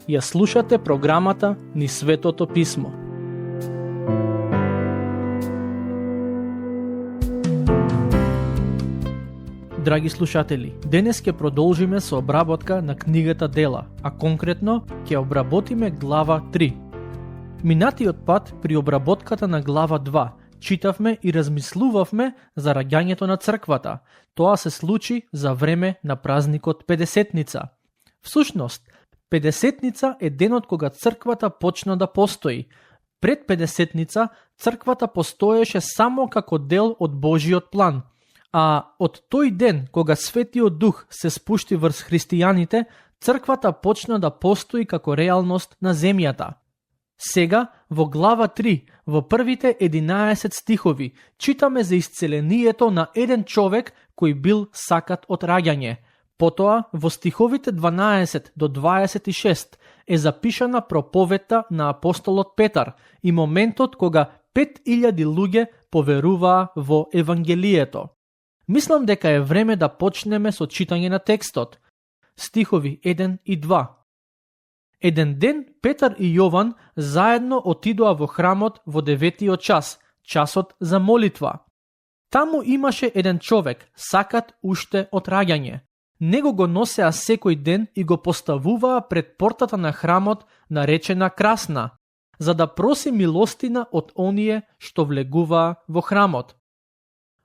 Ја слушате програмата Низ Светото Писмо. Драги слушатели, денес ќе продолжиме со обработка на книгата Дела, а конкретно ќе обработиме глава 3. Минатиот пат при обработката на глава 2 читавме и размислувавме за раѓањето на црквата. Тоа се случи за време на празникот Педесетница. Всушност, Педесетница е денот кога црквата почна да постои. Пред Педесетница црквата постоеше само како дел од Божиот план. А од тој ден кога Светиот Дух се спушти врз христијаните, црквата почна да постои како реалност на земјата. Сега, во глава 3, во првите 11 стихови, читаме за исцелението на еден човек кој бил сакат од раѓање. Потоа, во стиховите 12 до 26 е запишана проповедта на апостолот Петар и моментот кога 5000 луѓе поверуваа во Евангелието. Мислам дека е време да почнеме со читање на текстот. Стихови 1 и 2. Еден ден Петар и Јован заедно отидоа во храмот во 9-тиот час, часот за молитва. Таму имаше еден човек, сакат уште од раѓање. Него го носеа секој ден и го поставуваа пред портата на храмот, наречена Красна, за да проси милостина од оние што влегуваа во храмот.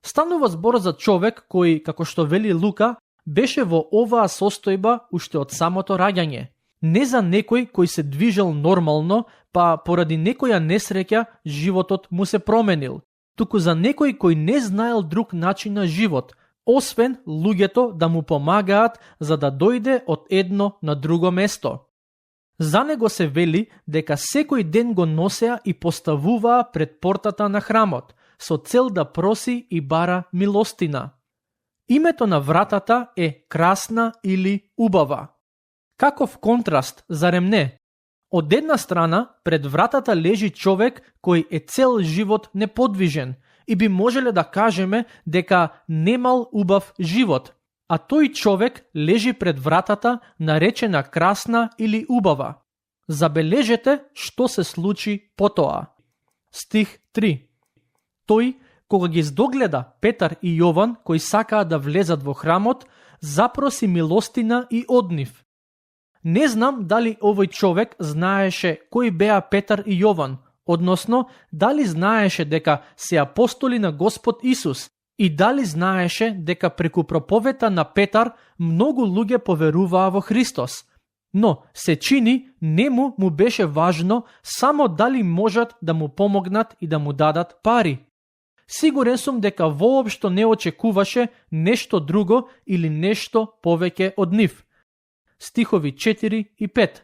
Станува збор за човек кој, како што вели Лука, беше во оваа состојба уште од самото раѓање. Не за некој кој се движел нормално, па поради некоја несреќа животот му се променил, туку за некој кој не знаел друг начин на живот, освен луѓето да му помагаат за да дојде од едно на друго место. За него се вели дека секој ден го носеа и поставуваа пред портата на храмот, со цел да проси и бара милостина. Името на вратата е Красна или Убава. Каков контраст, зарем не? Од една страна, пред вратата лежи човек кој е цел живот неподвижен и би можеле да кажеме дека немал убав живот, а тој човек лежи пред вратата наречена Красна или Убава. Забележете што се случи потоа. Стих 3. Тој, кога ги здогледа Петар и Јован, кои сакаа да влезат во храмот, запроси милостина и од нив. Не знам дали овој човек знаеше кои беа Петар и Јован, односно дали знаеше дека се апостоли на Господ Исус и дали знаеше дека преку проповета на Петар многу луѓе поверуваа во Христос. Но се чини нему му беше важно само дали можат да му помогнат и да му дадат пари. Сигурен сум дека воопшто не очекуваше нешто друго или нешто повеќе од нив. Стихови 4 и 5.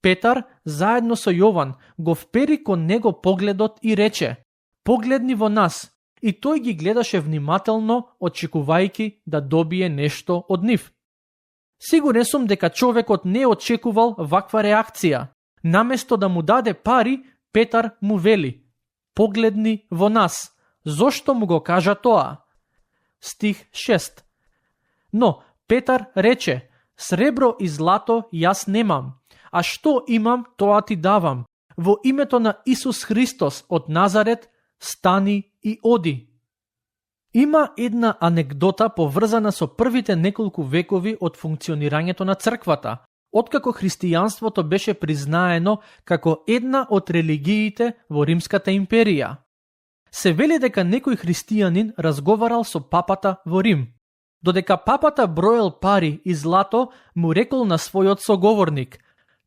Петар, заедно со Јован, го впери кон него погледот и рече: "Погледни во нас." И тој ги гледаше внимателно, очекувајќи да добие нешто од нив. Сигурен сум дека човекот не очекувал ваква реакција. Наместо да му даде пари, Петар му вели: "Погледни во нас." Зошто му го кажа тоа? Стих 6. Но Петар рече: "Сребро и злато јас немам, а што имам, тоа ти давам. Во името на Исус Христос од Назарет, стани и оди." Има една анегдота поврзана со првите неколку векови од функционирањето на црквата, откако христијанството беше признаено како една од религиите во Римската империја. Се вели дека некој христијанин разговарал со папата во Рим. Додека папата броел пари и злато, му рекол на својот соговорник: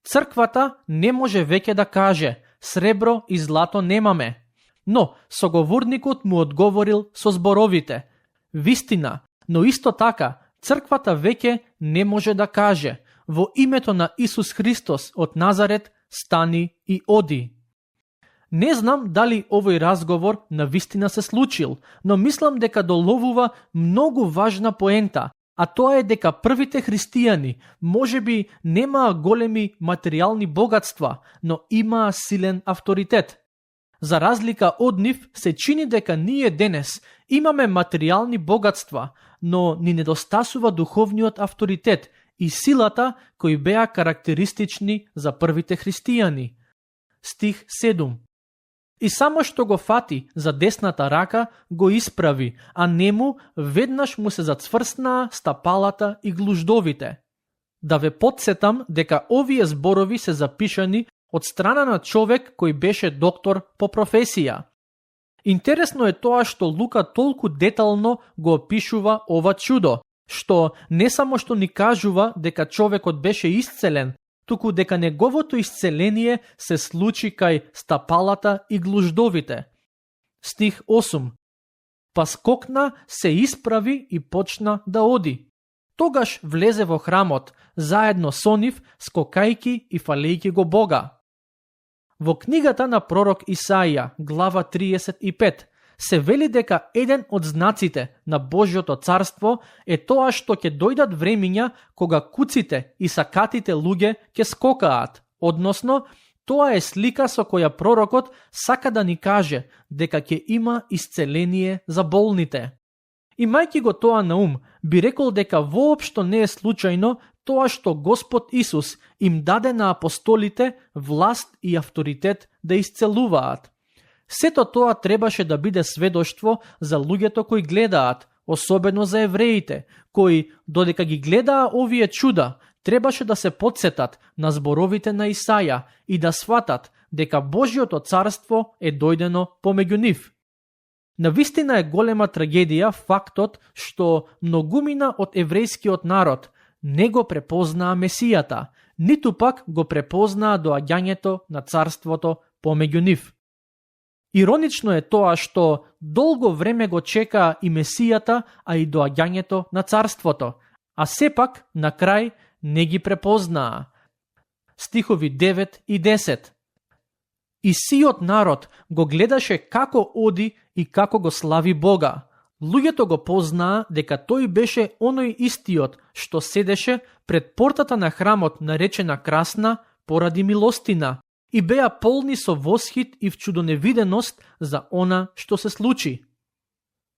"Црквата не може веќе да каже: сребро и злато немаме." Но соговорникот му одговорил со зборовите: "Вистина, но исто така, црквата веќе не може да каже: во името на Исус Христос од Назарет, стани и оди." Не знам дали овој разговор на вистина се случил, но мислам дека доловува многу важна поента, а тоа е дека првите христијани можеби немаа големи материјални богатства, но имаа силен авторитет. За разлика од нив, се чини дека ние денес имаме материјални богатства, но ни недостасува духовниот авторитет и силата кои беа карактеристични за првите христијани. Стих 7. И само што го фати за десната рака, го исправи, а нему веднаш му се зацврснаа стапалата и глуждовите. Да ве потсетам дека овие зборови се запишани од страна на човек кој беше доктор по професија. Интересно е тоа што Лука толку детално го опишува ова чудо, што не само што ни кажува дека човекот беше исцелен, туку дека неговото исцеление се случи кај стапалата и глуждовите. Стих 8. Па скокна, се исправи и почна да оди. Тогаш влезе во храмот, заедно со нив, скокајки и фалејки го Бога. Во книгата на пророк Исаија, глава 35, се вели дека еден од знаците на Божјото царство е тоа што ќе дојдат времиња кога куците и сакатите луѓе ќе скокаат, односно, тоа е слика со која пророкот сака да ни каже дека ќе има исцеление за болните. Имајќи го тоа на ум, би рекол дека воопшто не е случајно тоа што Господ Исус им даде на апостолите власт и авторитет да исцелуваат. Сето тоа требаше да биде сведоштво за луѓето кои гледаат, особено за евреите, кои, додека ги гледаа овие чуда, требаше да се потсетат на зборовите на Исаја и да сватат дека Божјото царство е дојдено помеѓу нив. Навистина е голема трагедија фактот што многумина од еврејскиот народ не го препознаа Месијата, ниту пак го препознаа доаѓањето на царството помеѓу нив. Иронично е тоа што долго време го чекаа и Месијата, а и доаѓањето на царството, а сепак на крај не ги препознаа. Стихови 9 и 10. И сиот народ го гледаше како оди и како го слави Бога. Луѓето го познаа дека тој беше оној истиот што седеше пред портата на храмот наречена Красна поради милостина и беа полни со восхит и вчудоневиденост за она што се случи.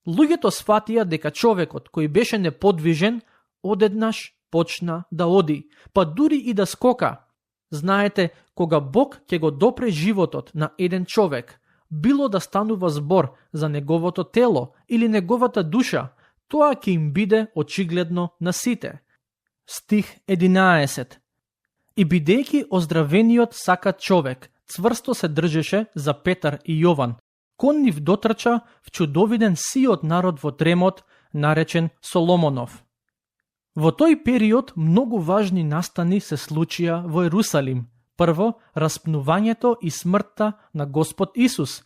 Луѓето сфатија дека човекот кој беше неподвижен одеднаш почна да оди, па дури и да скока. Знаете, кога Бог ќе го допре животот на еден човек, било да станува збор за неговото тело или неговата душа, тоа ќе им биде очигледно на сите. Стих 11. И бидејќи оздравениот сакат човек цврсто се држеше за Петар и Јован, кон нив дотрча вчудовиден сиот народ во тремот, наречен Соломонов. Во тој период многу важни настани се случија во Ерусалим. Прво, распнувањето и смртта на Господ Исус.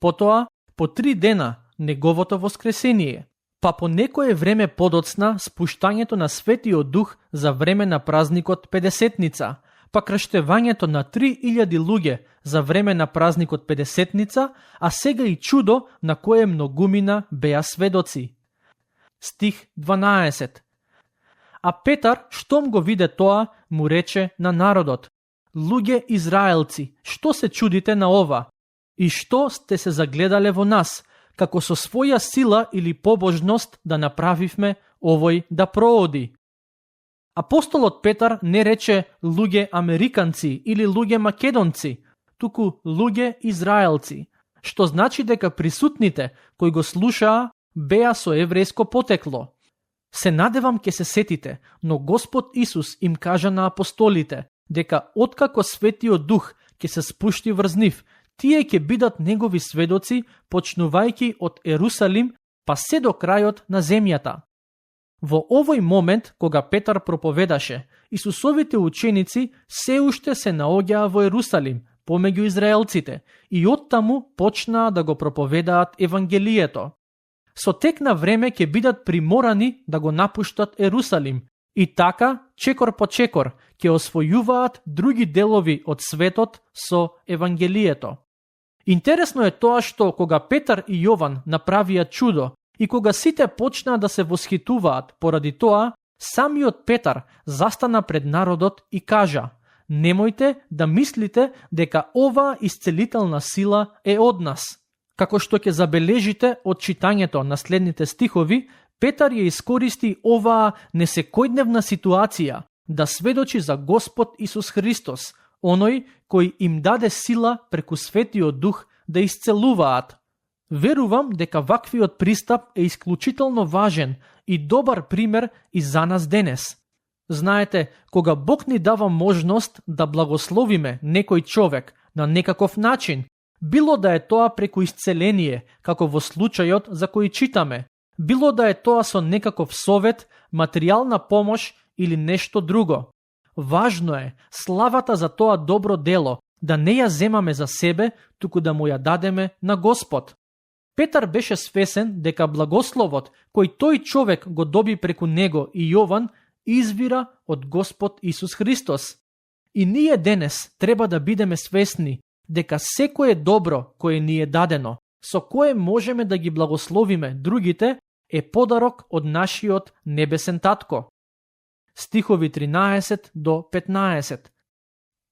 Потоа, по 3 дена, неговото воскресение. Па по некое време подоцна спуштањето на Светиот Дух за време на празникот Педесетница, па крштевањето на 3000 луѓе за време на празникот Педесетница, а сега и чудо на кое многумина беа сведоци. Стих 12. А Петар, штом го виде тоа, му рече на народот: Луѓе израелци, што се чудите на ова? И што сте се загледале во нас, како со своја сила или побожност да направивме овој да прооди? Апостолот Петар не рече луѓе американци или луѓе македонци, туку луѓе израелци, што значи дека присутните кои го слушаа беа со еврејско потекло. Се надевам ке се сетите, но Господ Исус им кажа на апостолите дека откако Светиот Дух ќе се спушти врз нив, тие ќе бидат негови сведоци, почнувајќи од Ерусалим па се до крајот на земјата. Во овој момент, кога Петар проповедаше, Исусовите ученици се уште се наоѓаа во Ерусалим, помеѓу израелците, и оттаму почнаа да го проповедаат Евангелието. Со тек на време ќе бидат приморани да го напуштат Ерусалим, и така, чекор по чекор, ќе освојуваат други делови од светот со Евангелието. Интересно е тоа што кога Петар и Јован направија чудо и кога сите почнаа да се восхитуваат поради тоа, самиот Петар застана пред народот и кажа: немојте да мислите дека оваа исцелителна сила е од нас. Како што ќе забележите од читањето на следните стихови, Петар ја искористи оваа несекојдневна ситуација да сведочи за Господ Исус Христос, оној кој им даде сила преку Светиот Дух да исцелуваат. Верувам дека ваквиот пристап е исклучително важен и добар пример и за нас денес. Знаете, кога Бог ни дава можност да благословиме некој човек на некаков начин, било да е тоа преку исцеление, како во случајот за кој читаме, било да е тоа со некаков совет, материјална помош или нешто друго. Важно е славата за тоа добро дело да не ја земаме за себе, туку да му ја дадеме на Господ. Петар беше свесен дека благословот кој тој човек го доби преку него и Јован извира од Господ Исус Христос. И ние денес треба да бидеме свесни дека секое добро кое ни е дадено, со кое можеме да ги благословиме другите, е подарок од нашиот небесен татко. Стихови 13 до 15.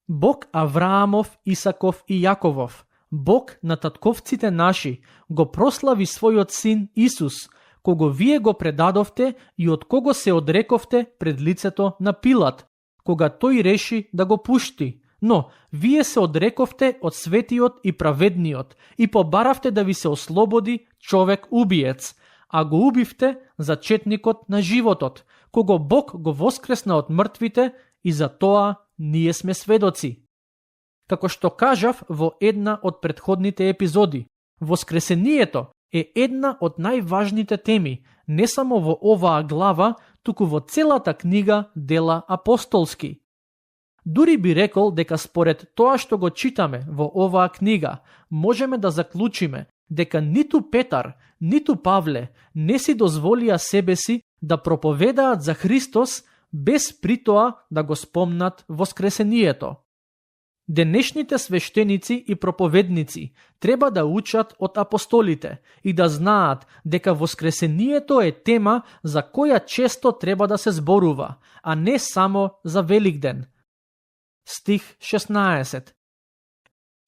Бог Авраамов, Исаков и Јаковов, Бог на татковците наши, го прослави својот син Исус, кого вие го предадовте и од кого се одрековте пред лицето на Пилат, кога тој реши да го пушти. Но вие се одрековте од светиот и праведниот и побаравте да ви се ослободи човек убиец, а го убивте зачетникот на животот, кого Бог го воскресна од мртвите, и за тоа ние сме сведоци. Како што кажав во една од претходните епизоди, воскресението е една од најважните теми, не само во оваа глава, туку во целата книга Дела апостолски. Дури би рекол дека според тоа што го читаме во оваа книга, можеме да заклучиме дека ниту Петар, ниту Павле не си дозволија себе си да проповедаат за Христос без при тоа да го спомнат воскресението. Денешните свештеници и проповедници треба да учат од апостолите и да знаат дека воскресението е тема за која често треба да се зборува, а не само за Великден. Стих 16.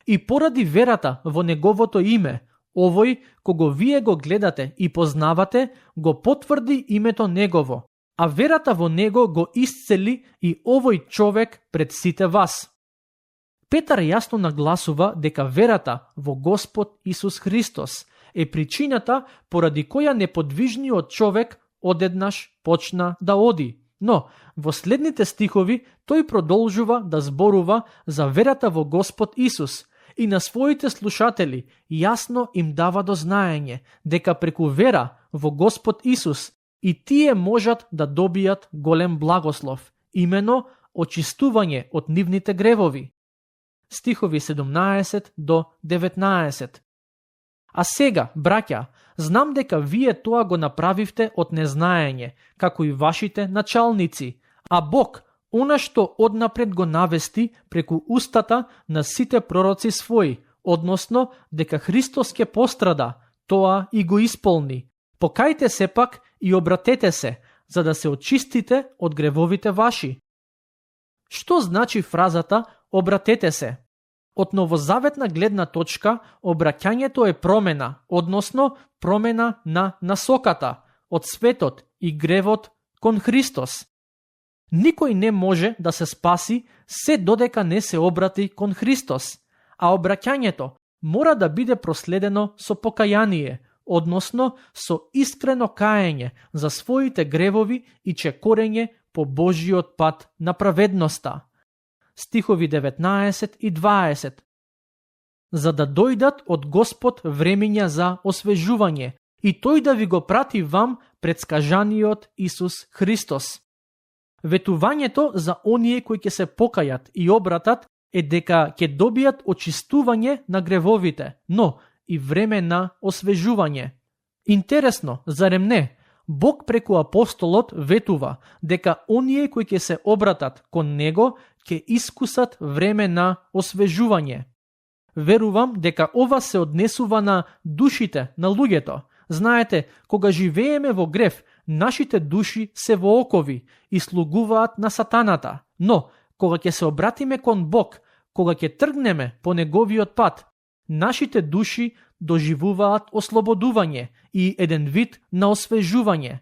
И поради верата во неговото име, овој кого вие го гледате и познавате, го потврди името негово, а верата во него го исцели и овој човек пред сите вас. Петар јасно нагласува дека верата во Господ Исус Христос е причината поради која неподвижниот човек одеднаш почна да оди. Но во следните стихови тој продолжува да зборува за верата во Господ Исус и на своите слушатели јасно им дава до знаење дека преку вера во Господ Исус и тие можат да добијат голем благослов, имено очистување од нивните гревови. Стихови 17 до 19. А сега, браќа, знам дека вие тоа го направивте од незнаење, како и вашите началници, а Бог, она што однапред го навести преку устата на сите пророци своји, односно дека Христос ќе пострада, тоа и го исполни. Покајте се пак и обратете се, за да се очистите од гревовите ваши. Што значи фразата обратете се? Од новозаветна гледна точка, обраќањето е промена, односно промена на насоката, од светот и гревот кон Христос. Никој не може да се спаси се додека не се обрати кон Христос, а обраќањето мора да биде проследено со покаяние, односно со искрено каење за своите гревови и чекорење по Божиот пат на праведноста. Стихови 19 и 20. За да дојдат од Господ времења за освежување и тој да ви го прати вам предскажаниот Исус Христос. Ветувањето за оние кои ќе се покајат и обратат е дека ќе добијат очистување на гревовите, но и време на освежување. Интересно, зарем не? Бог преку апостолот ветува дека оние кои ќе се обратат кон него ќе искусат време на освежување. Верувам дека ова се однесува на душите на луѓето. Знаете, кога живееме во грев, нашите души се во окови и слугуваат на сатаната. Но, кога ќе се обратиме кон Бог, кога ќе тргнеме по неговиот пат, нашите души доживуваат ослободување и еден вид на освежување.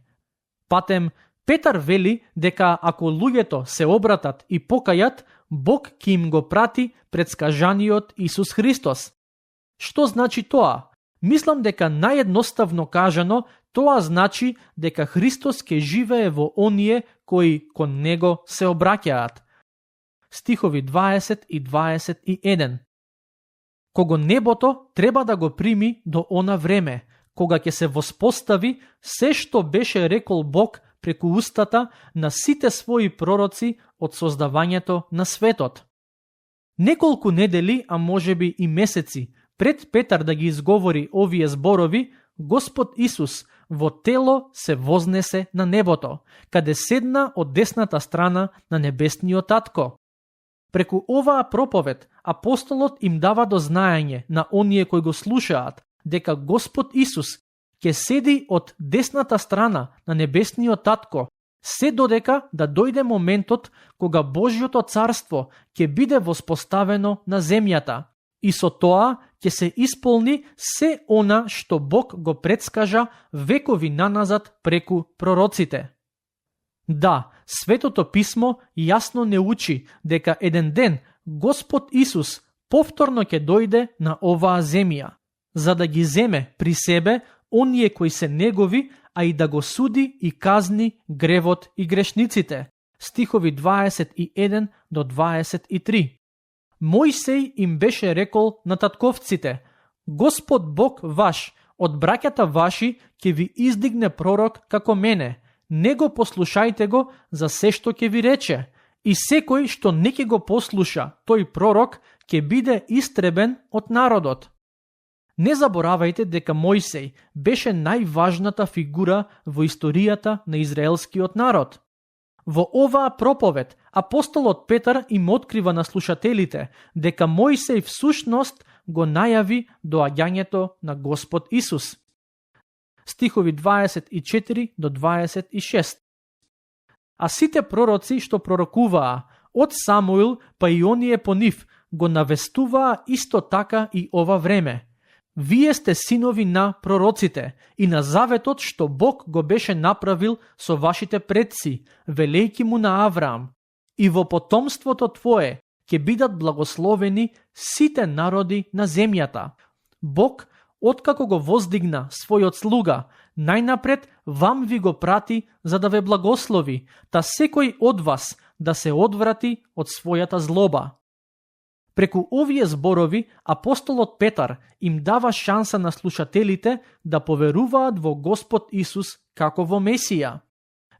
Патем, Петар вели дека ако луѓето се обратат и покајат, Бог ќе им го прати предскажаниот Исус Христос. Што значи тоа? Мислам дека наједноставно кажано, тоа значи дека Христос ќе живее во оние кои кон Него се обраќаат. Стихови 20 и 21. Кого небото треба да го прими до она време, кога ќе се воспостави се што беше рекол Бог преку устата на сите своји пророци од создавањето на светот. Неколку недели, а можеби и месеци, пред Петар да ги изговори овие зборови, Господ Исус во тело се вознесе на небото, каде седна од десната страна на небесниот татко. Преку оваа проповед, апостолот им дава до знаење на оние кои го слушаат, дека Господ Исус ќе седи од десната страна на небесниот татко, се додека да дојде моментот кога Божјото царство ќе биде воспоставено на земјата. И со тоа ќе се исполни се она што Бог го предскажа векови наназад преку пророците. Да, Светото писмо јасно не учи дека еден ден Господ Исус повторно ќе дојде на оваа земја, за да ги земе при себе оние кои се негови, а и да го суди и казни гревот и грешниците. Стихови 21 до 23. Мојсей им беше рекол на татковците: Господ Бог ваш, од браќата ваши, ќе ви издигне пророк како мене. Не го послушајте го за се што ќе ви рече. И секој што не ќе го послуша тој пророк, ќе биде истребен од народот. Не заборавајте дека Мојсей беше најважната фигура во историјата на израелскиот народ. Во оваа проповед, апостолот Петар им открива на слушателите дека Мојсей всушност го најави доаѓањето на Господ Исус. Стихови 24 до 26. А сите пророци што пророкуваа, од Самуил па и оние по нив, го навестуваа исто така и ова време. Вие сте синови на пророците и на заветот што Бог го беше направил со вашите предци, велејки му на Авраам. И во потомството твое ќе бидат благословени сите народи на земјата. Бог, откако го воздигна својот слуга, најнапред вам ви го прати за да ве благослови, та секој од вас да се одврати од својата злоба. Преку овие зборови, апостолот Петар им дава шанса на слушателите да поверуваат во Господ Исус како во Месија.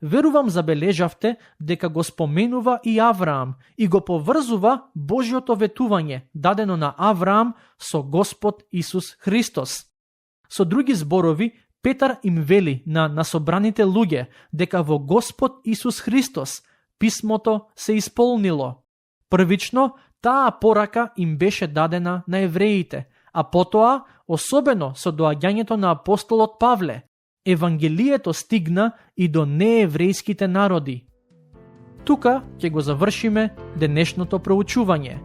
Верувам забележавте дека го споменува и Авраам и го поврзува Божјото ветување дадено на Авраам со Господ Исус Христос. Со други зборови, Петар им вели на собраните луѓе дека во Господ Исус Христос писмото се исполнило. Првично, таа порака им беше дадена на евреите, а потоа, особено со доаѓањето на апостолот Павле, Евангелието стигна и до нееврејските народи. Тука ќе го завршиме денешното проучување.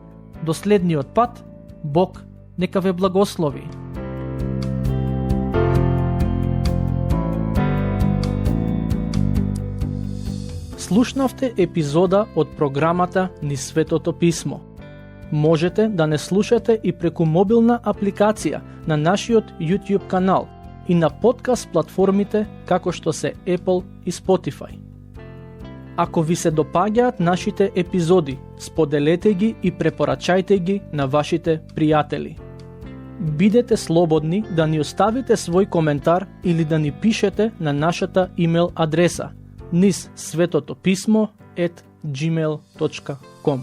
До следниот пат, Бог нека ве благослови. Слушнавте епизода од програмата Низ Светото писмо. Можете да не слушате и преку мобилна апликација на нашиот YouTube канал и на подкаст платформите како што се Apple и Spotify. Ако ви се допаѓаат нашите епизоди, споделете ги и препорачајте ги на вашите пријатели. Бидете слободни да ни оставите свој коментар или да ни пишете на нашата имейл адреса nizsvetopismo@gmail.com.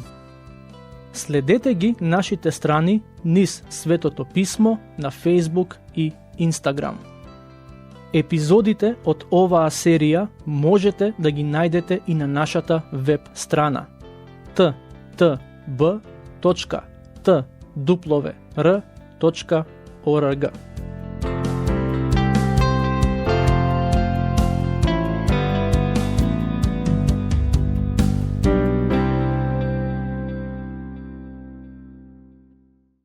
Следете ги нашите страни Низ Светото писмо на Facebook и Instagram. Епизодите од оваа серија можете да ги најдете и на нашата веб страна ttb.twr.org.